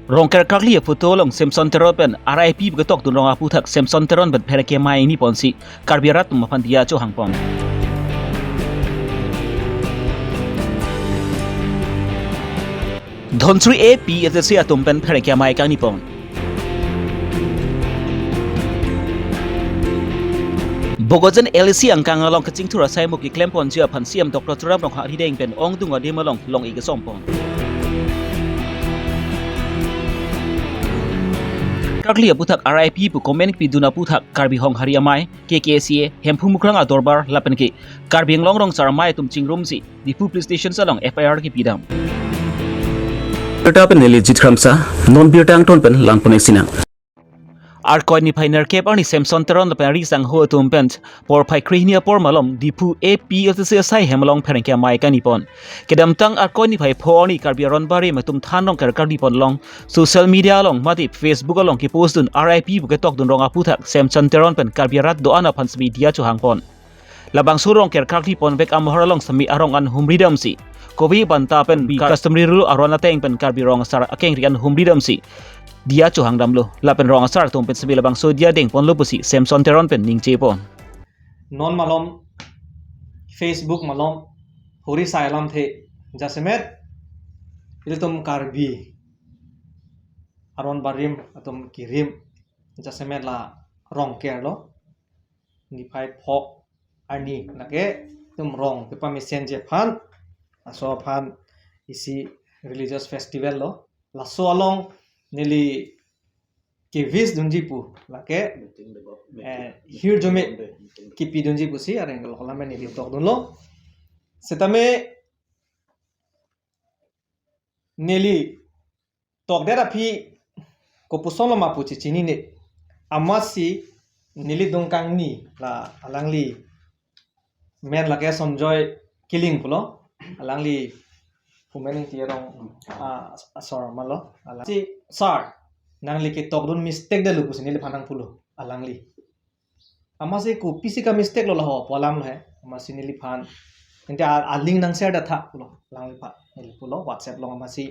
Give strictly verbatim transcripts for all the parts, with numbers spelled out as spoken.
Rongker karkli aphuthak along Semson Teron pen R I P pu ketokdun rong aphuthak Semson Teron pen pherangke amei ingni ponsi Karbi arat atum aphan diya chohang pon. Dhonsri A P H L C atum pen pherangke amei kangni pon. Bokajan L A C angkang along kachingthur asai mo keklem ponji aphan C E M Doctor Tuliram Ronghang arideng pen ongdung adim along long-ik kesom pon. Karkli aphuthak R I P pu comment pidun aphuthak Karbi Honghari Amei, K K A C A, Hemphu Mukrang Adorbar lapen ke Karbi Anglong Rong Asar Amei atum chingrumsi Diphu Police Station along F I R kepidam. Birta pen neli Jit Kramsa, non birta angton pen langpon-ik sinang. Arkoi niphai nerkep arni Semson Teron lapen ari sangho atum pen porphai krehini apor malom Diphu A P H L C asai hem along pherangke amei kangni pon. Kedamtang Arkoi niphai pho arni Karbi aron barim atum than rongker karkli pon along social media along mate Facebook along kepost dun R I P pu ketokdun rong aphuthak Semson Teron pen Karbi arat do-an aphan semi diya chohang pon. Labangso rongker karkli ponvek amohor along semi arong an humri damsi, kove banta pen bi customary rule aron ateng pen Karbi Rong Asar akengri an humri damsi diya chohang damlo. Lapen rong asar atum pen semi labangso diya deng ponlo pusi Semson Teron pen ningje pon. Non malom, Facebook malom, hori sai alamthe, jasemet ilitum Karbi aron barim atum kirim, jasemet la rongker lo, niphai pho arni lake itum rong kepamesenji aphan, laso aphan isi religious festival lo, laso along neli ke-wish dunji pu lake, eh, hirjume kipidunji pusi areng kelok alam neli tokdunlo. Setame neli tokdet aphi kopuson lo ma pu chechinine. Amatsi neli dungkangni la alangli men lake Sonjoy Killing pulo. Alangli Phumen Ingti arong, ah, asor malo. Alangli, "Sir, nangli ketokdun mistake detlo," pusi neliphan nangpulo alangli. Amatsi kopisi ka-mistake lo laho pu alam lo he. Amatsi neliphan, ante a-, a-link nang-share detha pulo alangliphan. Neli pulo WhatsApp along amatsi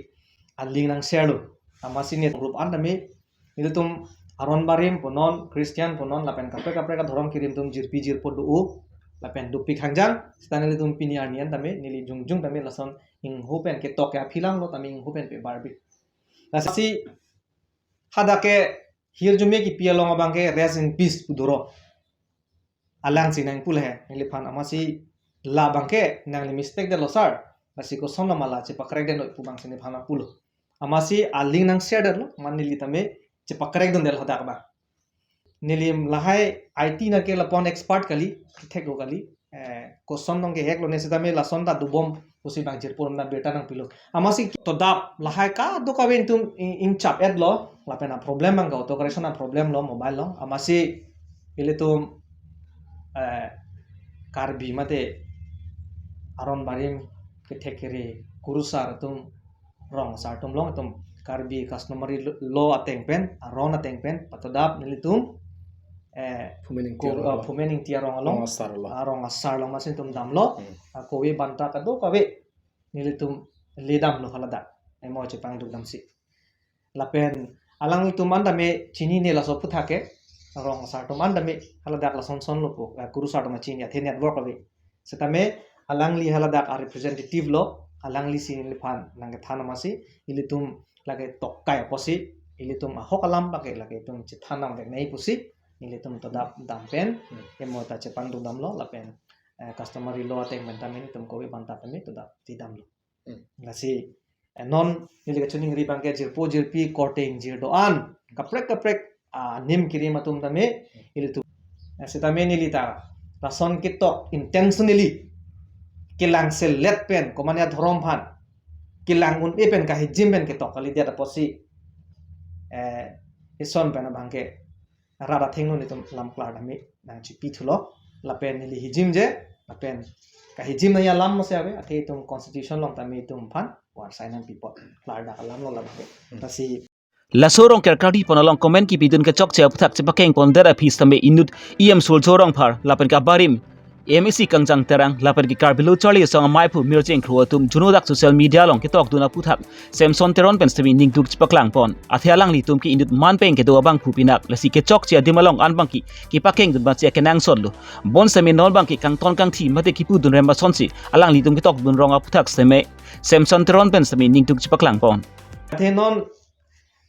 a-link nang-share lo. Amatsi ne group an tame, nelitum aron barim punon, Christian punon, lapen kaprek kaprek adhorom kirim atum jirpi jirpo do-o, lapen dopik hangjang, seta nelitum pini arni an tame, neli jongjong tame lason ingho pen ketok ke aphi lang lo tame ingho pen pe barbi. Lasi hadak ke hirjume kipi along abang ke rest in peace pu doro. Alangsi nangpulo he, neliphan amatsi labang ke nangli mistake detlo sir. Lasi koson lo ma la chepakrek detlo pu abangsi neliphan nangpulo. Amatsi a-link nang-share detlo, man neli tame chepakrek dun detlo hadak abang. Neli lahai I T nang ke lapu-an expert kali, kethek lo kali. Eh, koson nang kehek lo ne setame lason ta dobom pusi bang jirpo na birta nangpilo. Amatsi todap lahai kadokave itum ing, ingchap-et lo, lapen a-problem abang ke auto correction a-problem lo mobile along. Amatsi ilitum, eh, Karbi mate aron barim kethek kere kurusar atum rong asar atum along itum Karbi customary lo-, law ateng pen, aron ateng pen, patodap nelitum, eh, Phumen Ingti ko-, arong ah, along. Phumen Ingti arong along, Rong Asar along. Ah, Rong Asar along amatsi itum damlo. Hmm. Ah, kove banta kadokave nelitum le damlo haladak. Emo chepangduk damsi. Lapen alanglitum an tame chinine laso aphuthak ke, Rong Asar atum an tame haladak lason son lo pu, eh, kurusar atum chini athe network ave. Setame alangli haladak a-representative lo, alanglisi neliphan nangkethan amatsi, ilitum lake tokkai apotsi, ilitum ahok alam lake, lake itum chethan nangveknei pusi, ilitum todap dam pen, Hmm. emo ta chepangduk damlo, lapen, eh, customary law ateng pen tame itum kove banta tame todap ti damlo. Hmm. Lasi, eh, non neli kachiningri abang ke jirpo jirpi korte ingjir do-an, kaprek kaprek, ah, nim kirim atum tame ilitum. Eh, setame neli ta lason ketok intentionally kelang selet pen, komatne adhorom aphan kelang un-e pen kahijim pen ketok kalidet apotsi, eh, ison pen abang ke rat athengno nelitum lam klar tame nangchipi thulo, lapen neli hijimje, lapen kahijim nangji alam mose ave, athe itum constitution along tame itum aphan varsai nangpi apot klardak alam lo labang ke. Hmm. Lasi laso rongker karkli pon along comment kipidun kechokche aphuthak chepakeng pondet aphi setame inut E M Sulcho Rongphar lapen ke abarim M A C Kangjang Terang lapen ke Karbi Lo Charli Asong amaiphu Mirjeng Kro atum juno dak social media along ketokdun aphuthak Samson Teron pen sitame ningduk chepaklang pon. Athe alanglitum ke inut manpeng kedo abangphu pinak, lasi kechokche adim along an abang ke kepakengdun abang si akenangsot lo. Bonsitame non abang ke kangton kangthi mate kipudun rem asonsi alanglitum ketokdun rong aphuthak sitame Samson Teron pen sitame ningduk chepaklang pon. Athe non,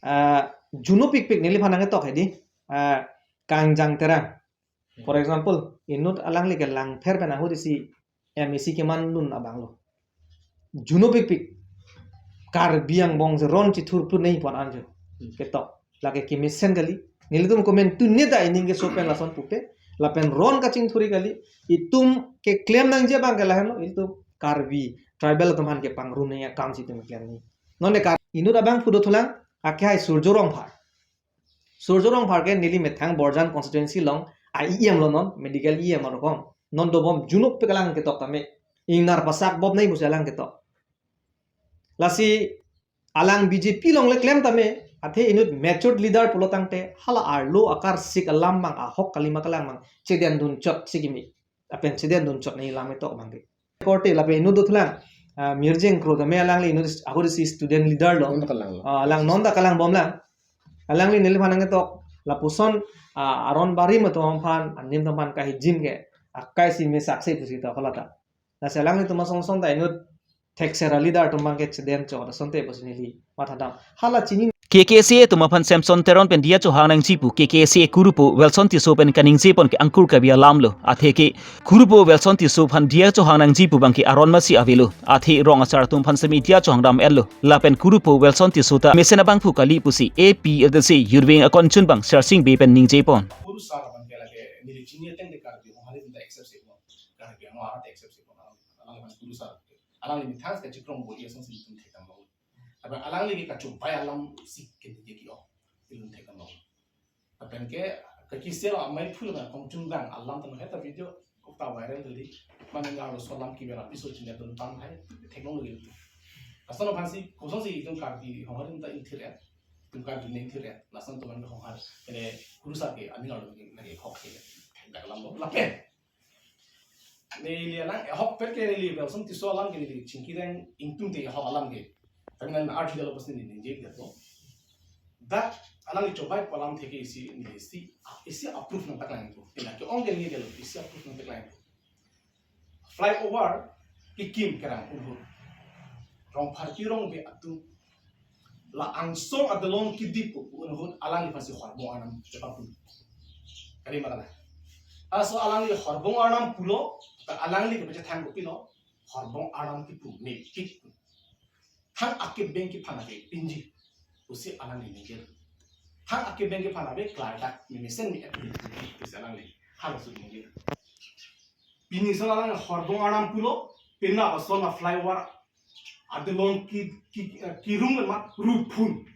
ah, juno pikpik neliphan nangketok hedi, ah, Kangjang Terang. For example, inut alangli ke Langpher pen ahut isi M A C kemanlun abang lo. Juno pikpik Karbi angbong si ron chithurphu nei pon anjo. Ketok. Lake kemesen kali. Nelitum komantu neta ining keso pen lason pupe. Lapen ron kachingthuri kali. Itum keklem nangji abang ke lahenlo. Itum Karbi tribal atum aphan kepangrum nangji akam si itum keklem nangji. Non ne Kar-, inut abangphu dothulang. Ake hai Surjo Rongphar. Surjo Rongphar ke neli methang Borjan constituency along a E M lo non, medical E M arokom. Non dobom junuk pekalang ketok tame. Ingnar pasak bom nei pusi alang ketok. Lasi alang B J P along le klem tame, athe inut matured leader pulo tangte, hala arlo akarsik alam abang ahok kalima kalang abang, chedendun chot si kimi. Lapen chedendun chot nei lam ketok abang ke. Korte lapen inut dothulang, ah, Mirjeng Kro tame alangli inut ahut isi student leader lo. Non kalang lo. Ah, alang non ta kalang bom lang. Alangli neliphan nangketok lapuson, ah, aron barim atum aphan, anim atum aphan kahijim ke akai si mesaksi pusi ta kolata. Lasi alanglitum asong song ta inut thekser a leader atum abang ke chedon chot asonte pusi neli mathadam. Hala chini K K C A atum aphan Samson Teron pen diya chohang nangji pu K K C A kurupo Welson Tisso pen kaningje pon ke angkur kabi alam lo. Athe ke kurupo Welson Tisso aphan diya chohang nangji pu abang ke aron masi avelo. Athe rong asar atum aphan sitame diya chohang dam-etlo. Lapen kurupo Welson Tisso ta mesen abangphu kali pusi A P H L C Youth Wing akonchun abang Sersing Bey pen ningje pon. Kuru sar abang ke lake neli chini ateng de Karbi Anglong hari ta accept si mo. Karbi Anglong hari ta accept si mo. Alang, alang abang kuru sar. Alang neli thanks kachikrong bo iya song si itum thekdam lo. Abang alangli ke kachobai alam si ke dia ki o. Itum thekdam lo. Lapen ke, ke kisel amei phul na kongchung dang alam tang heta video kok ta viral dali. Mane nga lo solam ki bela piso chine don tang hai technology tu. Lason aphan si kosong si itum Karbi Anglong hari ta ingthir ya. Itum Karbi ne ingthir ya. Lason atum an Anglong hari. Ene kuru sar ke ani ngal lagi lagi khok ke. Dak lam lo. Lapen neli alang, eh, ahok pet ke neli Welson Tisso alam ke neli chingki dang ingtung te ahok alam ke. Tapi nan arti dalam pasti neli ningje gitu. Dak alangli chobai pu alam theke isi neli isi, isi approve nangpaklang itu. Ila ke-ong ke neli dalam isi approve nangpaklang itu. Flyover kekim kerang urhut. Rongphar Kirong Bey atum la angsong adolong kidip pu urhut alangliphan si Horbong Arnam chepapu. Kali ma kali. Laso alangli Horbong Arnam pulo, ta alangli kepachethang kopilo, Horbong Arnam kipu mepik. Thang akebeng kephan ave pinji pusi alangli ningje. Thang akebeng kephan ave klardak mimisen mi ave pusi alangli halaso ningje. Pini son alang Horbong Arnam pulo, pina ason a flyover adolong ki, ki, eh, kirung ma ruphun.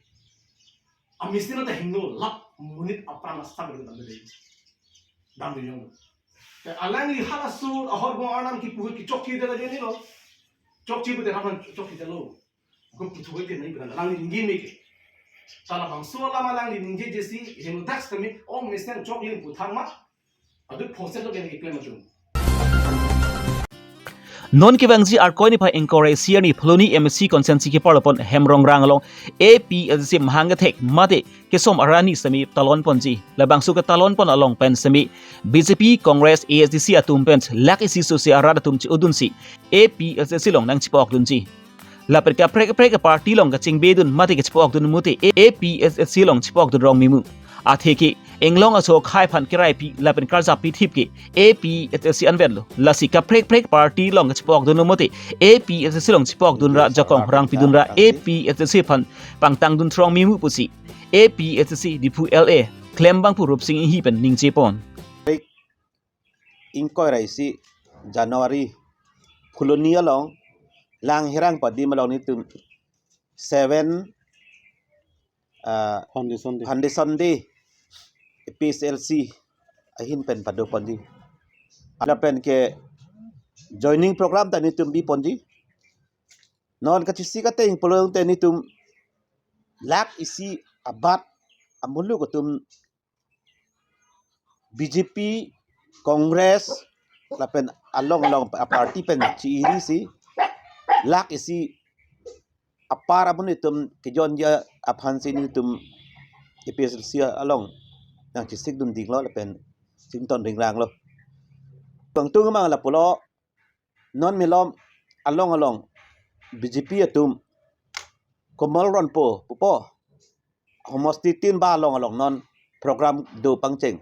Amisin ata hingno lap monit apran asap dam dam dam dam. Te alangli halaso a Horbong Arnam kipu ke chokche dela jeni lo. Chokche pute kapan chokche delo. Ko puthu ke nai pran alangli ningje meke. Sala bangso alam alangli ningje jesi henodak sitame o mesen choklim puthar ma. Adu phonset lo ke ningje klem atum. Non kevangji Arkoi niphai ingkoi ra isi arni Phuloni M A C constituency kepar lo pon Hemrongrang along A P H L C mahang kethek mate kesom arani sitame talon ponji. Labangso ketalon pon along pen sitame B J P, Congress, A S D C atum pen lak isi sose arat atum che-odunsi A P H L C along nangchepokdunji. Lapen kaprek kaprek party along kachingbedun mate kachepokdun mute A P H L C along chepokdun rong memu. Athe ke inglong aso akhai aphan keraipi lapen karjappi thip ke A P H L C anvet lo. Lasi kaprek kaprek party along kachepokdun mute A P H L C along chepokdun ra jakong rangpidun ra A P H L C aphan pangtangdun throng memu pusi A P H L C Diphu L A klembangphu Rupsing Enghi pen ningje pon. Ingkoi ra isi January Phuloni along Langherang Padim along netum seven, ah, Foundation Day. Foundation Day A P H L C ahin pen pado ponji. Lapen ke joining program ta netum bi ponji. Non kachisi kateng pulote netum lak isi abat amuluk atum B J P, Congress, lapen along along a party pen chi-iri si lak isi apar amonit atum kejoin ji aphan si nelitum A P H L C along nangchesik dun dinglo lapen chington ringranglo. Bangtung mang lapulo, non malom along along B J P atum Komol Ronpo pupo homosti tin ba along along non program do pangcheng.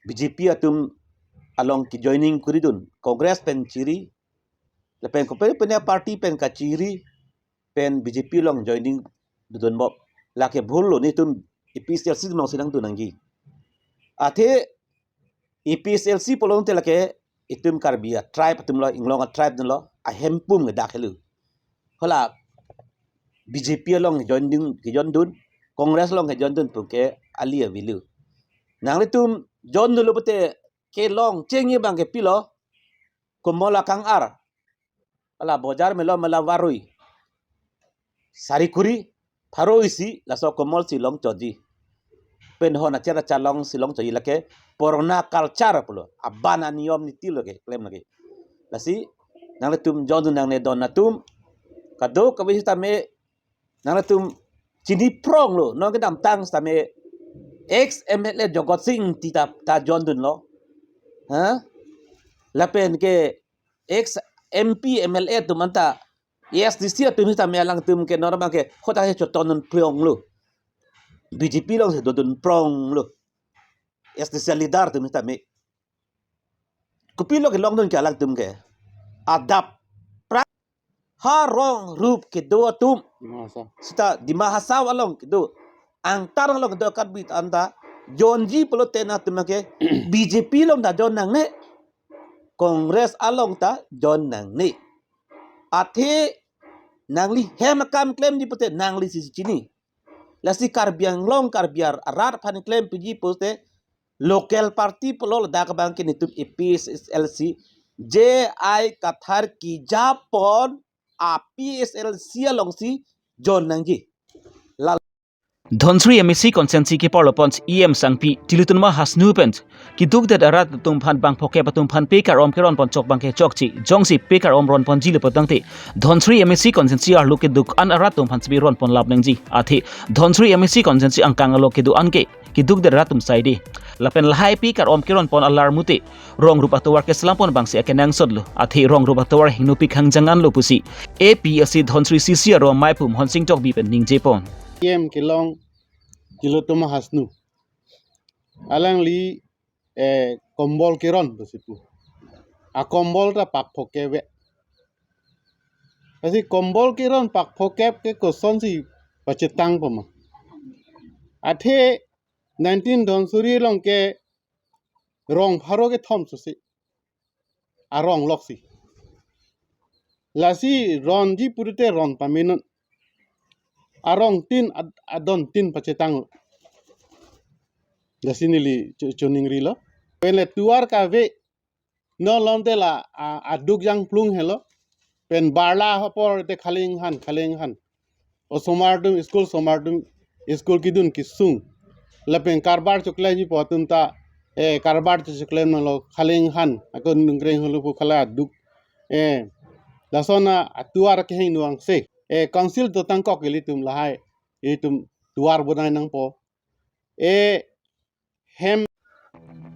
B J P atum along kejoining kuri dun, Congress pen chi-iri lapen kopine pine party pen kachi-iri pen B J P along joining dodun bom. Lake bhul lo, nelitum A P H L C along si nangdun nangji. Athe A P H L C pulote lake itum Karbi a tribe atum lo, inglong a tribe atum lo, ahempum ke dak helo. Hala B J P along join dun, kejoin dun, Congress along kejoin dun pu ke kali avelo. Nanglitum join dunlo pute kelong chengji abang ke pilo, Komol akang-ar. Hala bojar malom hala varui, sari kuri, pharo isi, laso Komol si longchotji. Pen hon acher acha along si longchotji, lake purana culture pulo, aban aniyom niti lo ke, klem lake. Lasi nanglitum join dun nangne don atum, kadokave sitame nanglitum chini prong lo, non kedamtang sitame ex M L A Jagat Sing Engti ta, ta join dunlo. Ha? Lapen ke ex M P M L A atum anta, A S D C atum sitame alangtum ke normal ke hota he choton dun prong lo. B J P along si dodun prong lo. A S D C leader atum sitame. Kopilo kelong dun ke alangtum ke? Adap pra ha rong rup kedo atum. Masa. Seta Dima Hasao along kedo, angtan along kedo Karbi anta joinji pulote nangtum ke B J P along ta join nangne, Congress along ta join nangne. Athe nangli hem akam klemji pute nangli si chini. Lasi Karbi Anglong, Karbi ar-, arat aphan klem piji pute local party pulo, ladak abang ke nelitum A P H L C, J I Kathar kejapon A P H L C along si join nangji. Lal Dhonsiri M A C constituency keparlo ponsi E M Sangpi, Tilottama Hasnu pen keduk det arat atum aphan bang phokep atum aphan pe kar-om keron pon chok abang ke chokche, jongsi pe kar-om ron ponji le pu tangte Dhonsiri M A C constituency arlo kedo-an arat atum aphan si pe ron pon lap nangji. Athe Dhonsiri M A C constituency angkang arlo kedo-an ke keduk det arat atum saide. Lapen lahai pe kar-om keron pon alar mute rong rup atovar keselam pon abang si akenangsot lo. Athe rong rup atovar hingno pik hangjang an lo pusi A P H L C Dhonsiri C C arlo amei pu Mohon Sing Tokbi pen ningje pon. E M kelong Tilottama Hasnu. Alangli, eh, kombol keron pusi pu. Akombol ta pak phokep ve. Lasi kombol keron pak phokep ke kosonsi pachetang poma? Athe nineteen Dhonsiri along ke rong pharo kethom sosi arong loksi. Lasi ronji pute ron pamenon. Arong tin ad-, adon tin pachetang. Lasi neli cho-, choningrilo. Pen le tovar kave, non malom te la, a, aduk jangplung helo. Pen barla apor te khaling han, khaling han. Osomar atum, school osomar atum, school kedun kesung. Lapen karbar choklemji pu atum ta, eh, karbar choklemlo, khaling han, ako nungkreng holo pu khala aduk. Eh, lason atovar kehingno angse. Eh, council dotang kok ilitum lahai, itum tovar bonai nangpo. Eh, hem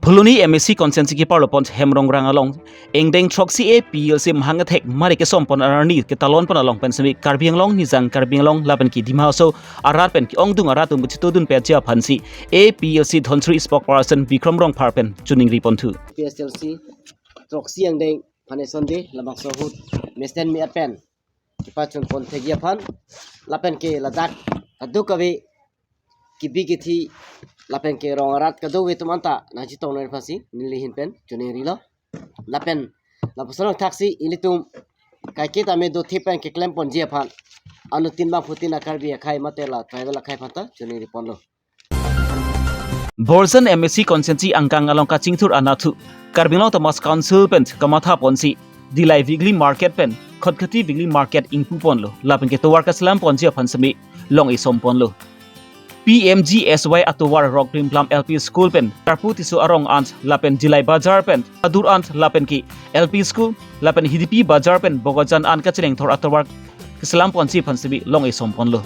Phuloni M A C constituency keparlo pon hem Rongrang along engdeng throksi A P H L C mahang athek mari kesom pon arni ketalon pon along pen semi Karbi Anglong nijang Karbi Anglong lapen ke Dima Hasao arat pen ke-ongdung arat atum kachetongdun pet ji aphan si A P H L C Dhonsiri spokesperson Bikram Rongphar pen choningri ponthu. A P H L C throksi engdeng phan eson de labangso ahut mesen mi apen kepachun pon thekji aphan lapen ke ladak aduk kave kebi kethe lapen ke rong arat kadokave atum anta nangchetong nangji aphan si neli ahin pen choningrilo. Lapen lapuson thaksi ilitum kaike tame dothe pen keklem ponji aphan anuttin bangphutin a Karbi akhei mate la tribal akhei aphan ta choningri ponlo. Borjan M A C constituency angkang along kachingthur anatthu Karbi Anglong Autonomous Council pen kamatha ponsi Dillai weekly market pen Khatkhati weekly market ingpu ponlo. Lapen ke tovar kaselam ponji aphan semi long esom ponlo. P M G S Y atovar Rokrim Plam L P School pen Karpu Tisso arong an lapen Jilai Bazar pen Adur an lapen ke L P School lapen Hidipi Bazar pen Bokajan an kacheleng thor atovar keselam ponji aphan sitame long-e som ponlo.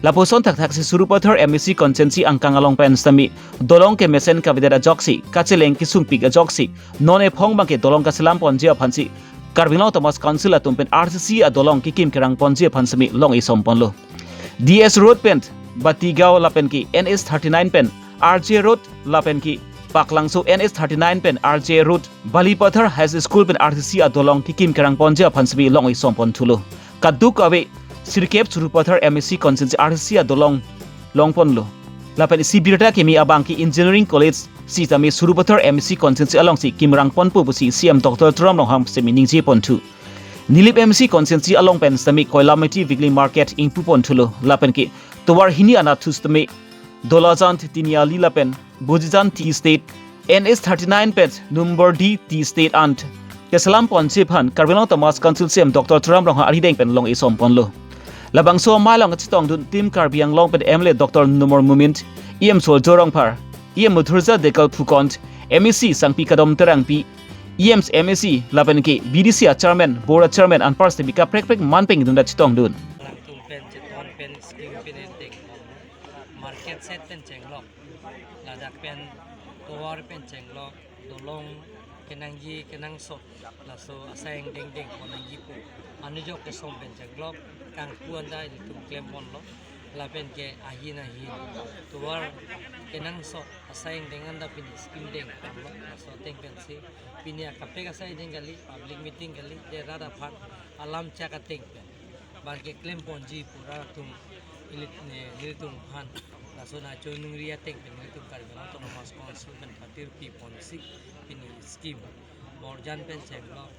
Lapuson thakthaksi Sarupathar M A C constituency angkang along pen sitame dolong kemesen kavedet ajoksi kacheleng kesungpik ajoksi non ephong abangke dolong kaselam ponji aphansi Karbi Anglong Autonomous Council atum pen R C C adolong kekim kerang ponji aphan sitame long-e som ponlo. D S Road pen Batigaon lapen ke N H thirty-nine pen R J Road lapen ke Paklangso N H thirty-nine pen R J Road, Balipathar High School pen R C C adolong kekim kerang ponji aphan sitame long-e som pon thulo. Kadokave sirkep Sarupathar M A C constituency R C C adolong long ponlo. Lapen isi birta kimi abangke Engineering College sitame Sarupathar M A C constituency alongsi kimrang ponpo pusi C M Doctor Tuliram Ronghang sitame ningje pon thu. Nilip M A C constituency along pen sitame Koilamati weekly market ingpu pon thulo. Lapen ke tovar hini anatthu sitame Dolajan Tiniali lapen Bojijan Tea Estate, N H thirty-nine pen Numbor D Tea Estate an keselam ponji aphan Karbi Anglong Autonomous Council C M Doctor Tuliram Ronghang arideng pen long-e som ponlo. Labangso amei along kachetongdun Team Karbi Anglong pen M L A Doctor Numal Momin, E M Surjya Rongphar, E M Murtuza Tekang Phukan, M A C Sangpi Kadom Terangpi, E M, M A C lapen ke B D C a chairman, board a chairman anpar sitame kaprek prek man pengdun ta chetongdun. Langtum pen cheton pen scheme pen ending market shed pen chenglok, ladak pen tovar pen chenglok, dolong kenangji kenangsot, laso asai angdeng deng pon nangji pu anujok kesom pen chenglok, kangpu anda ilitum klem ponlo. Lapen ke ahin ahin tovar kenangsot asai angdeng anda pini scheme deng ponlo. Laso ateng pensi pini akaprek asai angdeng kali, public meeting kali, de rat aphan alam chak ateng pen bang keklem ponji pu rat atum ili, eh, ilitum aphan. Laso nangchiningri ateng pen ilitum Karbi Anglong Autonomous Council pen patirpi ponsi pini scheme Borjan pen chenglok,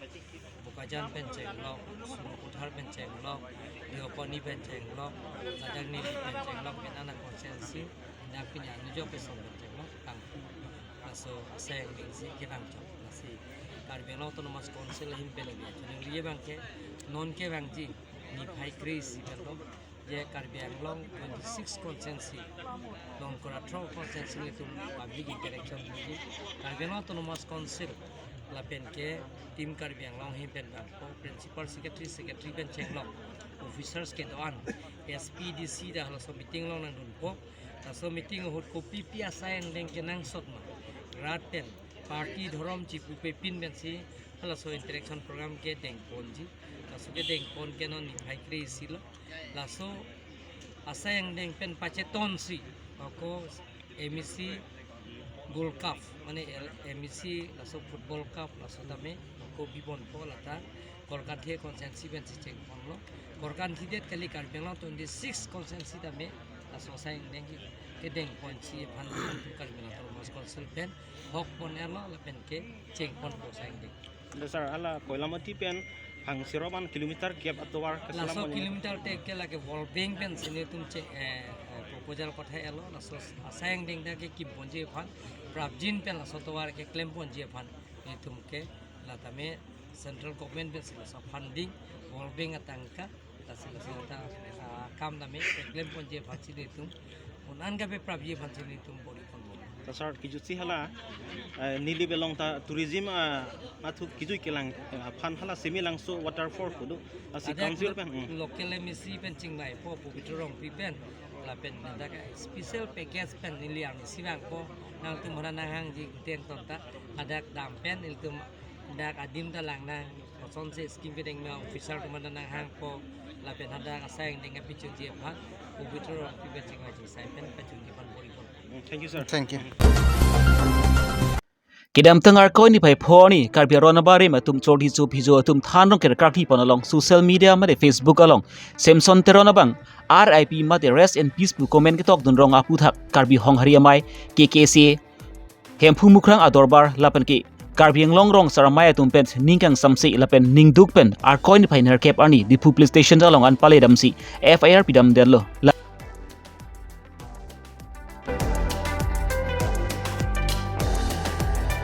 Bokajan pen chenglok, Sarupathar pen chenglok, Deopani pen chenglok, Ladakneli pen chenglok, pen ana constituency, dak pini anujok kesom pen chenglok, tang. Laso asai angdeng si kenangchok, lasi Karbi Anglong Autonomous Council ahin pen lagi. Chiningri abangke, non ke abangji, niphai kre-isi pen to, je Karbi Anglong twenty-six constituency, non kora thro constituency ilitum public interaction lagi. Karbi Anglong Autonomous Council, lapen ke Team Karbi Anglong ahin pen bangpo, Principal Secretary, Secretary pen chenglok, officers kedo-an, S P, D C ta halaso meeting along nangdunpo. Laso meeting ahut kopi pi asai angdeng kenangsot ma, rat pen, party, dhorom chipupe pin pensi halaso interaction program kedeng ponji. Laso kedeng pon ke non niphai kre-isi lo. Laso asai angdeng pen pachetonsi ako M A C Gold Cup, mane L-, M A C laso football cup laso tame ako bi ponpo, lata Korkanthi constituency pensi cheng ponlo. Korkanthi det kali, Karbi Anglong twenty-six constituency tame laso asai angdeng ke kedeng ponji aphan Karbi Anglong Autonomous Council pen hok pon-etlo lapen ke cheng ponpo asai angdeng. Ante sir, hala Koilamati pen Phangsirop an kilometer gap atovar keselam. Laso ponji kilometer te ke lake World Bank pensi nelitum che, eh, eh, proposal kothai-etlo, laso asai angdeng ta kekim ponji aphan, prapjin pen laso tovar keklem ponji aphan nelitum ke, la tame central government pensi laso funding, World Bank atangka, lasi laso ta, ah, kam tame keklem ponji aphansi nelitum, un-an kapeprapji aphansi nelitum bor-i ponbom. Ta sir, kijutsi hala, eh, Nilip along ta tourism, ah, athuk kijui kelang, eh, aphan hala Semelangso waterfall pu do, lasi Ada council lo-, pen, hmm. Local M A C pen chingnaipo, Pobitro Rongpi pen, lapen dak special package pen neli arnisi vangpo, nangtum hana nanghangji kuteng tonta, hadak dam pen ilitum dak adim ta lang nang, kosonsi scheme kedeng ma officer atum ta nanghangpo, lapen hadak asai angdeng kapachunji aphan, Pobitro Rongpi pen chingvai chingsai pen pachunji aphan bor-i pon. Thank you, sir. Thank you. Kedamtang Arkoi niphai pho arni Karbi aron abarim atum chordi chophijo atum than rong kerkarkli pon along social media mate Facebook along Samson Teron abang R I P mate rest in peace pu comment ketokdun rong aphuthak Karbi Honghari Amei, K K C A, Hemphu Mukrang adorbar lapen ke Karbi Anglong rong saramai atum pen ning kangsamse lapen ningduk pen Arkoi niphai nerkep arni Diphu Police Station along an paledamsi F I R pidamdetlo. La-,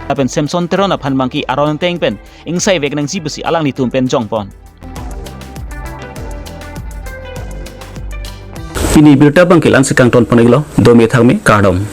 lapen Samson Teron aphan abangke aron ateng pen ingsai vek nangji pusi alanglitum pen jongpon. Pini birta abangke la-ansi kangton pon-iklo, dome thakme, kardom.